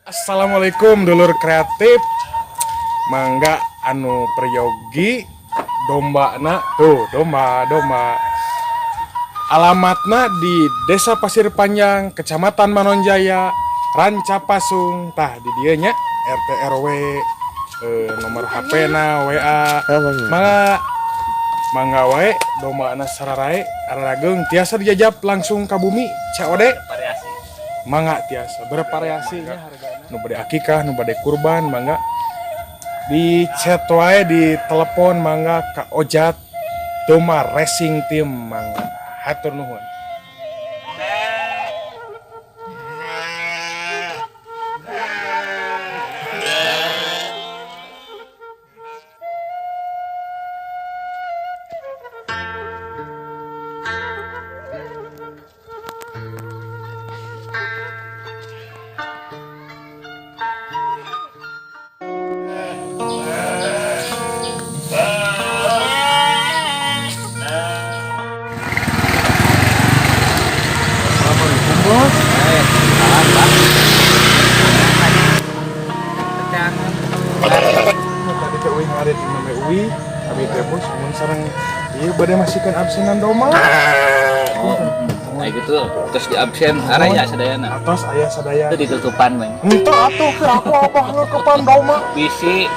Assalamualaikum dulur kreatif. Mangga anu peryogi dombana tuh, domba domba. Alamatna di Desa Pasir Panjang, Kecamatan Manonjaya, Ranca Pasung. Tah, di dieu nya RT RW, nomor HP na WA. Mangga mangga wae, dombana sararae, ararageung, tiasa dijajab langsung ka bumi COD. Variasi. Mangga, tiasa bervariasi nya hargana. Nu bade akikah, nu bade kurban, mangga di chat wae, di telepon, mangga ka Ojat Domba Racing Team. Mangga, hatur nuhun. Assalamualaikum, Bos. Eh, apa? Tadi teh uih ngarit namanya uih abi teh, Bos, mun sareng ieu bade masihkeun absenan domba. Oh, kayak gitu terus di absen araya sadayana. Atos aya sadaya. Itu ditutupan men. Henteu atuh, ke aku abah ngeukepan domba. Bisi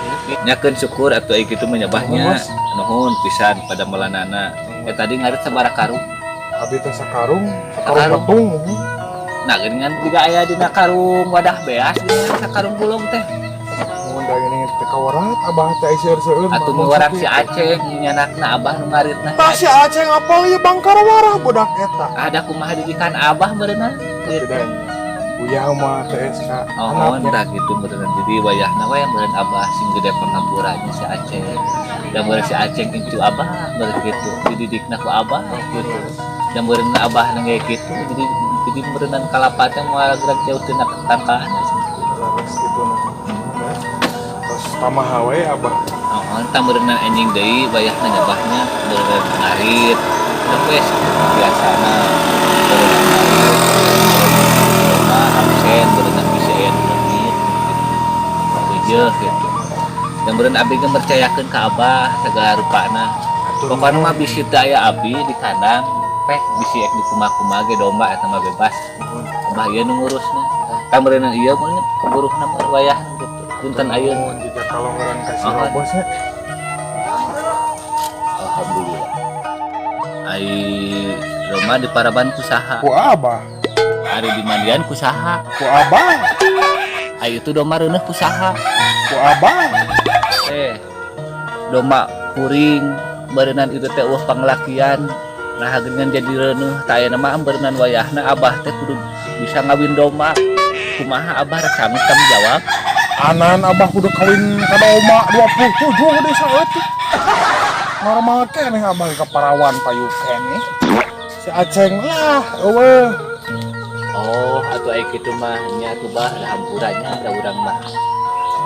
nyakeun syukur atau kayak gitu menyebahnya. Bos. Nuhun pisan pada melanana. Eh, tadi ngarit sabaraha karung? Abi teh sakarung, sakarung Sakarung. Petung. Nah, geuningan juga aya dina karung wadah beas geuningan sakarung gulung teh. Mun da geuning teh kawarat abah teh seueur-seueur. Atuh miwarang si Aceh nyanakna abah nu ngaritna. Tah, si Aceh ngapal ieu bangkar warah budak eta. Ada kumaha didikan abah meureunna gitu. Beda. Uyah mah TSK. Oh, entah gitu meureunna, jadi wayahna we meureun abah sing gede pangampuranya si Aceh. Dan meureun si Aceh incu abah meureun gitu, dididikna ku abah gitu. Dan meureun abah na ge gitu, jadi meureunnan kalapatnya moal gerak jauh tina tangkahan gitu. Leres gitu nah. Terus tamaha we abah. Oh, entah meureunnan enjing deui wayahna nyabahnya meureun ngarit. Dan wes biasana meureun ngarit. Meureun absen meureunnan bisa aya nu leungit gitu. Heueuh gitu. Dan meureun abi ge mercayakeun ka abah segala rupana. Pokokna mah bisi teu aya abi di kandang, pek bisi ek di kumaha-kumaha ge domba eta mah bebas. Abah ieu nu ngurusna. Tah, meureunna ieu mah buruhna mah wayah gitu. Punten ayeuna. Nuhun jika kalonggaran kasih Oh. robos nya. Alhamdulillah. Ai domba di paraban ku saha? Ku abah. Ari di mandian ku saha? Ku abah. Ai itu domba reuneuh ku saha? Ku abah. Eh, domba kuring beureunan itu teh eueuh panglakian. Nah, geuningan jadi reuneuh tah, ayeuna mah beureunan wayahna abah teh kudu bisa ngawin domba. Kumaha, abah rek sanggup tanggung jawab? Anan abah kudu kawin ka domba 27 desa eutik. Normal keneh abah ke parawan payu keneh. Si Aceng lah eueuh. Oh, atuh aya kitu mah nya atuh bah, da hampuranya da urang mah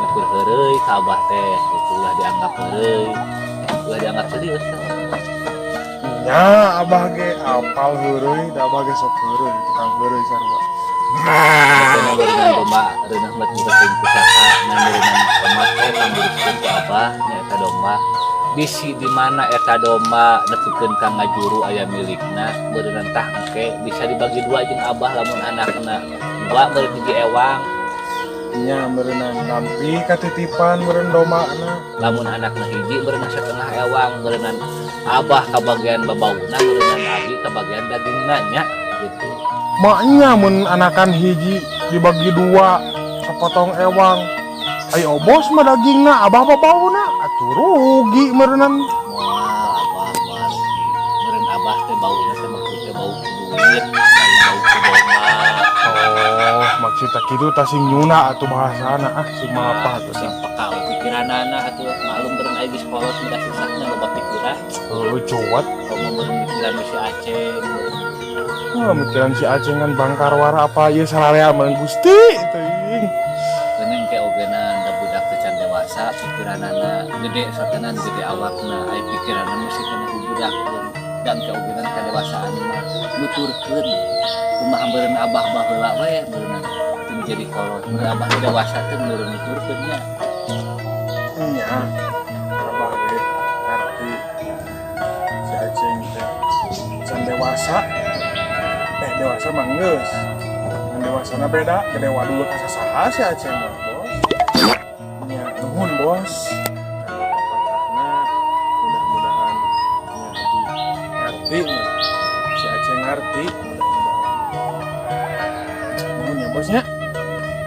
nyukur heureuy ka abah teh gitu, ulah dianggap heureuy. Ulah dianggap serius teh. Nya abah ge apal heureuy, da abah ge sok heureuy, tukang heureuy sarua. Pokokna beureunan domba reuneuh mah teu ku saha, ngan beureunan pamake panguruskeun ku abah nya eta domba. Bisi di mana eta domba nepikeun ka ngajuru aya milikna beureunan, tah engke bisa dibagi dua jeung abah, lamun anakna dua meureun hiji ewang. Nya meureunnan nampi katitipan meureun dombana. Lamun anakna hiji meureun setengah ewang, meureunnan abah kabagian babauna, meureunnan abi kabagian dagingna nya gitu. Maknya mun anakan hiji dibagi dua sepotong ewang. Ayo bos mah dagingna, abah babauna atuh rugi meureunnan. Moal, abah moal rugi. Meureun abah teh bauna teh maksudnya bau ku duit, lain bau ku domba. Oh, maksudnya kitu tah, sing nyuna atuh bahasana, ah sing mapah atuh atuh. Sing peka we pikiranana atuh, maklum meureun aya geus kolot mudah susahna loba pikiran. Heueuh, cuat. Komo meureun mikiran si Aceng. Wah, mikiran si Aceng kan bangkar wara apa ieu sararea meureun Gusti teuing. Geuning ke ogena da budak teh can dewasa pikiranana gede satenan gede awakna, aya pikiranna mesti kana ku budak dan ke ogena kadewasaan mah nuturkeun kumaha meureun abah baheula we meureun. Jadi kolot mun abah teh dewasa teh menurun nuturkeun nya. Nya, abah ge ngerti si Aceng teh can dewasa. Eh, dewasa mah geus. Ngan dewasana beda, gede wadul ka sasaha si Aceng mah, Bos. Nya, nuhun, Bos. Karena papatahna mudah-mudahan nya abdi ngerti nya. Si Aceng ngerti mudah-mudahan. Nuhun ya, Bos, nya.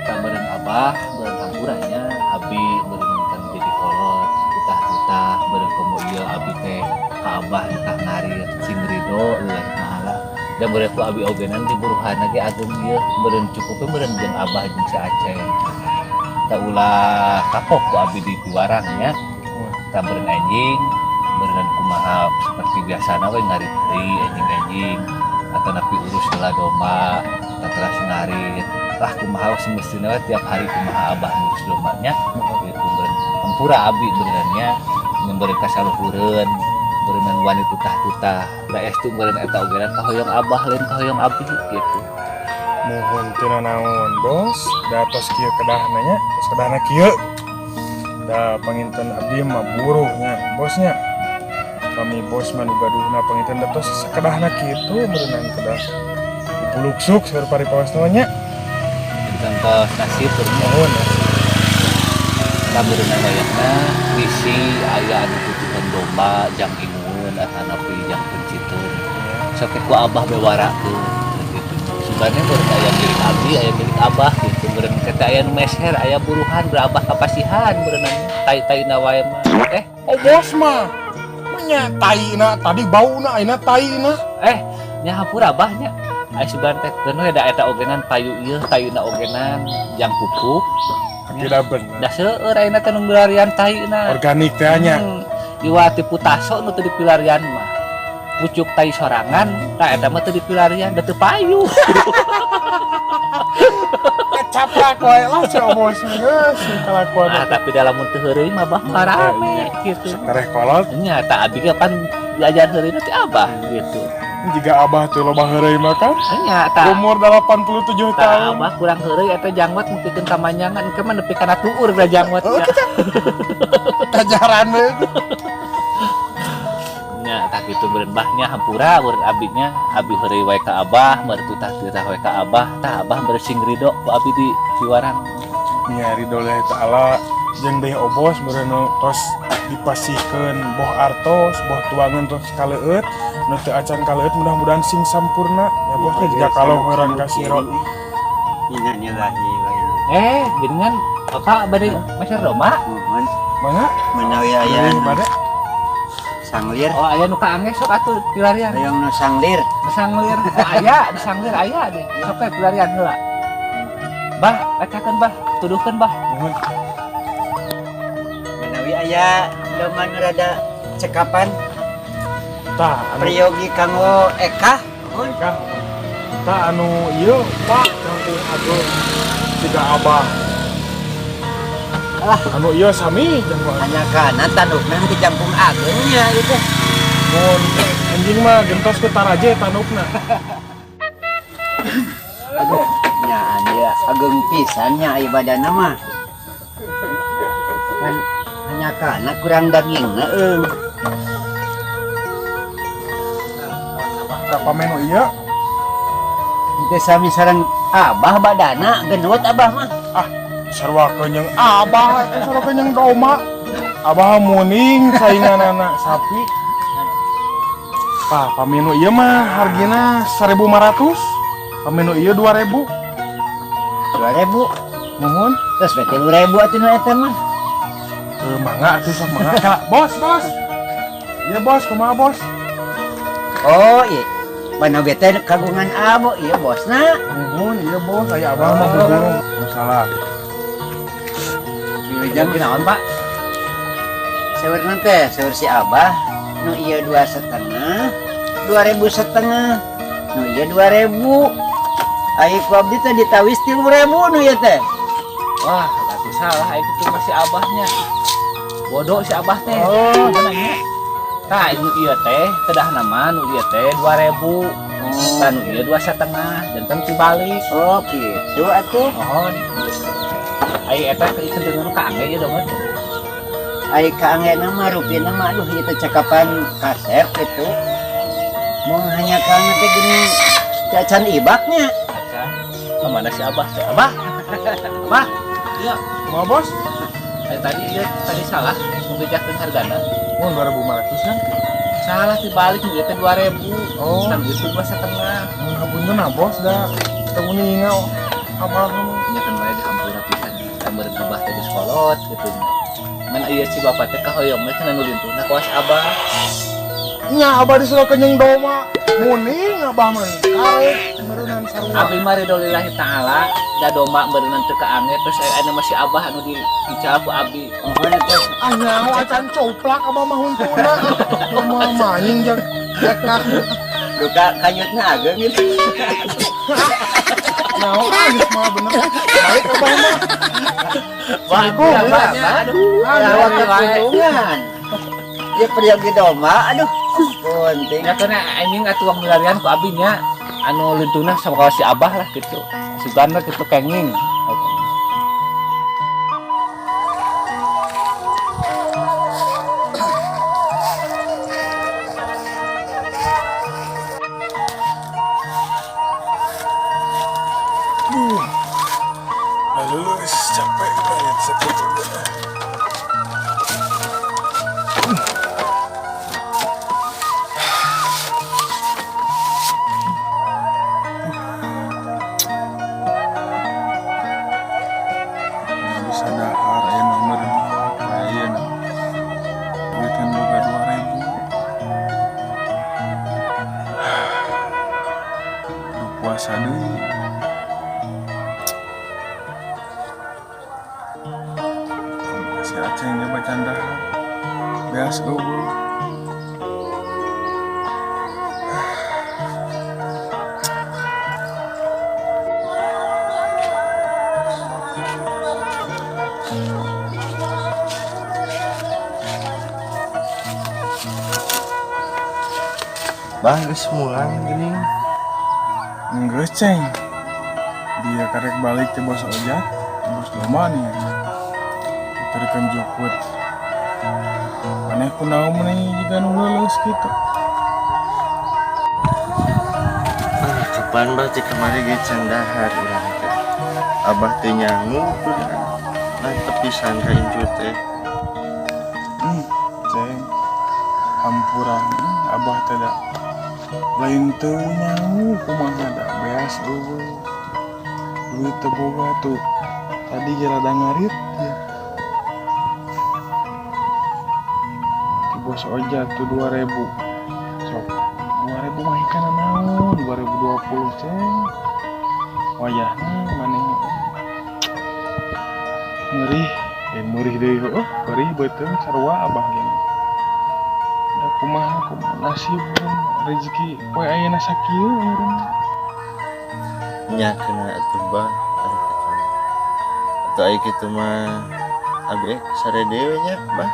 Tah meureun abah meureun hampura nya, abi meureun kan jadi kolot tutah-tutah meureun komo ieu abi teh ka abah tah ngarit sing ridho lillahi ta'ala dan meureun ku abi oge nanti buruhana ge ageung ieu meureun cukup meureun jeung abah jeung si Aceng tah ulah kapok ku abi di piwarang nya. Tah meureun anjing meureun kumaha seperti biasana we ngarit deui anjing-anjing atau napi urus heula domba tah teras ngarit lah kumaha semestinya we tiap hari kumaha abah ngurus dombanya gitu. Meureun hampura abi meureun nya meureun kasaluhureun meureun wani tutah-tutah da estu meureun eta oge kahoyong abah lain kahoyong abi gitu. Muhun, teu naon, Bos, da tos kieu kedahna nya, tos kedahna kieu. Da panginten abdi mah buruhnya, Bosnya. Kami bos mah nu gaduhna panginten da tos sakedahna kitu meureunan kedah buluksuk saur paripaosna nya. Enten tos nasib meureun. Muhun. Tah meureun wayahna bisi aya anu butuhan domba jang ingueun atanapi jang penciteun sok ku abah bewarakeun gitu. Sebenarnya meureun aya milik abdi, aya milik abah gitu meureun kata aya nu meser, aya buruhan berabah kapasihan meureun tai-taina wae mah eh. Oh, bos mah nya taina tadi bauna, ayeuna taina. Eh, nya hampura abah nya. Aya sugan teh keun we da eta ogenan payu ieu tayuna ogenan jang pupuk. Tidak bener. Da seueur ayeuna teh nu milarian taina. Organik teh nya. Iwa ti putaso nu teu dipilarian mah. Pucuk tai sorangan, tah eta mah teu dipilarian, da teu payu. Caplak wae lah si bos geus kalakuan. Ah, tapi dalam mun teu heureuy mah bah rame gitu. Tereh kolot. Nya tah abi ge pan diajar heureuy teh abah gitu. Jika abah tuh loba heureuy mah kan. Nya tah. Umur 87 Tah tahun. Abah kurang heureuy eta janggot mungkin kamanjangan engke mah nepi kana tuur da janggot. Oh, ya. kita kajaran we. Nya tah kitu meureun bahnya hampura meureun abinya abi heureuy wae ka abah meureun tutah-tutah wae ka abah tah abah meureun sing ridho ku abi di Ciwarang. Nya ridho lillahi ta'ala jeung deui obos meureun nu tos dipasihkeun boh artos boh tuangan tos kaleueut nu teu acan kaleueut mudah-mudahan sing sampurna ya bos teh jika kalau heran kasiro. Innalillahi wa inna. Eh, geuningan Bapak bade meser domba? Muhun. Mangga. Menawi aya Deui bade. Sanglir. Oh, aya nu kaangge sok atuh pilarian. Hoyong nu sanglir. Nu sanglir. Oh, aya, di sanglir aya deh. Sok we pilarian heula. Bah, bacakeun bah, tuduhkeun bah. Muhun. Menawi aya domba nu rada cekapan Tah anu priyogi kanggo eka. Muhun. Kah. Tah anu ieu Pak jangkung ageung siga abah. Alah. Anu ieu sami jangkung ageung. Hanya kana tandukna di jangkung ageungnya gitu. Mun anjing mah gentos ku taraje tandukna. Aduh, nya dia ageung pisan nya aya badanna mah. Kan hanya kana kurang dagingna eung. Berapa menu ieu? Teu sami sareng abah badana gendut abah mah. Ah, sarua kenyang abah teh sarua kenyang domba. Abah muning sainganana sapi. Tah, paminu ieu mah hargina 1500. Paminu ieu 2000. 2000. Nuhun. Terus we 3000 atuh nu eta mah. Eh, mangga atuh sok mangga. Kala, bos, bos. Iya bos, kumaha bos? Oh iya. Mana bete kagungan abo iya bosna. Nuhun, iya bos, aya abah mah buburu. Masalah. Jam naon, Pak? Seur teh, seur si abah nu ieu 2,5, 2.500, nu ieu 2000. Ai ku abdi teh ditawis 3000 nu ieu teh. Wah, atuh salah itu masih abahnya. Bodoh si abah teh. Oh. Nanya. Tah, nu ieu teh kedah nama nu ieu teh 2000. Tah nu ieu 2,5 janten tibalik. Oh, gitu atuh. Mohon. Ai eta ke ieu nu kaangge ieu dong. Ai kaanggena mah rupina mah aduh ieu teh cakapan kasep gitu. Mau hanya kaangge teh gini cacan ibaknya. Acan. Kemana si Abah? Si Abah. Abah. Iya. Kumaha bos? Ai tadi ieu tadi salah ngebejakeun hargana. Oh, 2500 kan? Salah dibalik ieu teh 2000. Oh. Tah itu 2,5. Ngapunten nah bos da teu uninga apa kamu. Nya kan wae dihampura pisan. Kamar Abah teh geus kolot gitu nya. Ngan ieu si bapak teh kahoyong we cenah nu lintuhna kawas Abah. Nya abah disuruh kenyang doma. Muning abah mah karek meureunnan sarua. Abdi mah ridho lillahi ta'ala da domba meureunnan teu kaange terus aya anu masih Abah anu di dical ku abdi. Mohon atuh. Ah nyaho acan coplak abah mah huntuna. Kumaha maing jeung ekak. Duka kanyutna ageng gitu. Nyaho ah geus mah bener. Balik abah mah. Wah, Assalamualaikum. abahnya aduh. Ah, Lawan nyaho. keuntungan. Ya peryogi domba, aduh. Ampun, ting. Ya kana anjing atuh wong milarian ku abdi nya anu lintuhna sama kawas si Abah lah gitu. Sugana gitu kenging. Duh. Lalu capek banget sakit juga. Nggak bisa dahar aya nomor lain. Duit kan boga 2000. Duh, puasa deui. Si Aceng dia bacaan dahar. Beas eueuh. Bah, geus mulang geuning. Geus ceng. Dia karek balik ke bos ojek, ke bos domba nih. Terken jukut. Maneh kunaon maneh jiga nu leuleus kitu. Ah, kapan bah teh kamari ge can dahar urang teh. Abah teh nyangu kudu. Nah, tepisan ka incu teh. Ceng. Hampura, abah teh da. Lain teu nyangu kumaha da beas eueuh. Duit teu boga tuh. Tadi ge rada ngarit ya. Ti bos ojek tuh 2000. Sok 2000 mah ikan naon 2020 ceng. Wayahna maneh meurih, meurih deui heueuh, perih beuteung sarua abah ge. Da kumaha kumaha nasib rezeki poe ayeuna sakieu meureun. Nya kena atuh bah, aduh kitu. Atuh aya kitu mah abi sare deui nya bah.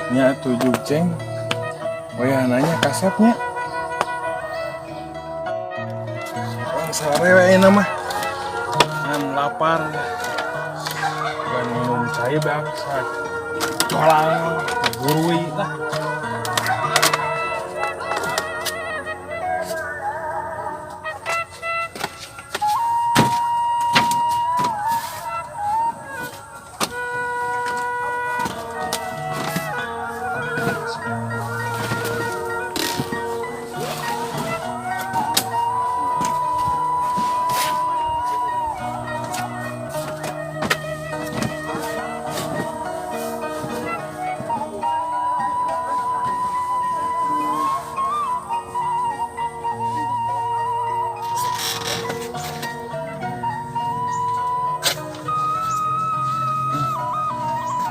Nya atuh jug ceng. Wayah nanya kasepnya. Urang sare we ayeuna mah. Ngan lapar. Ngan minum cai beak colang gurui lah.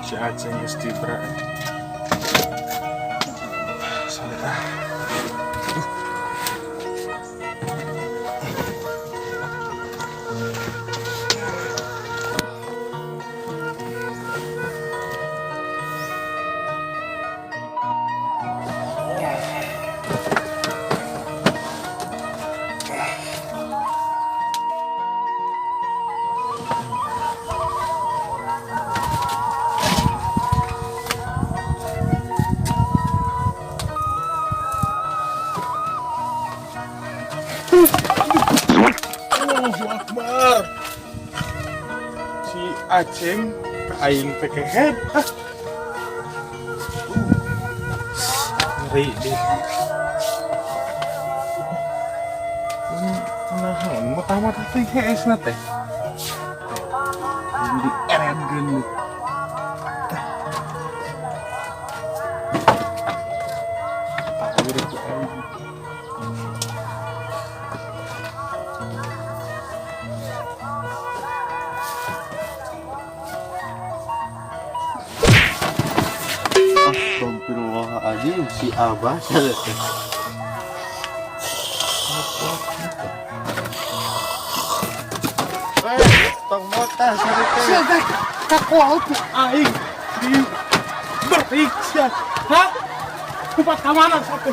Si Aceng geus tibra. Sare ah. Aceng ka aing teh kehed. Ah. Ngeri deh. Nah, mata-mata teh hees na teh. Jadi eredkeun lu. Tahu deh ku aing. Astagfirullahaladzim, si Abah teh. Eh, tong motah sari teh. Sia teh kakual ku aing di berik sia. Hah? Kupat ka mana sate?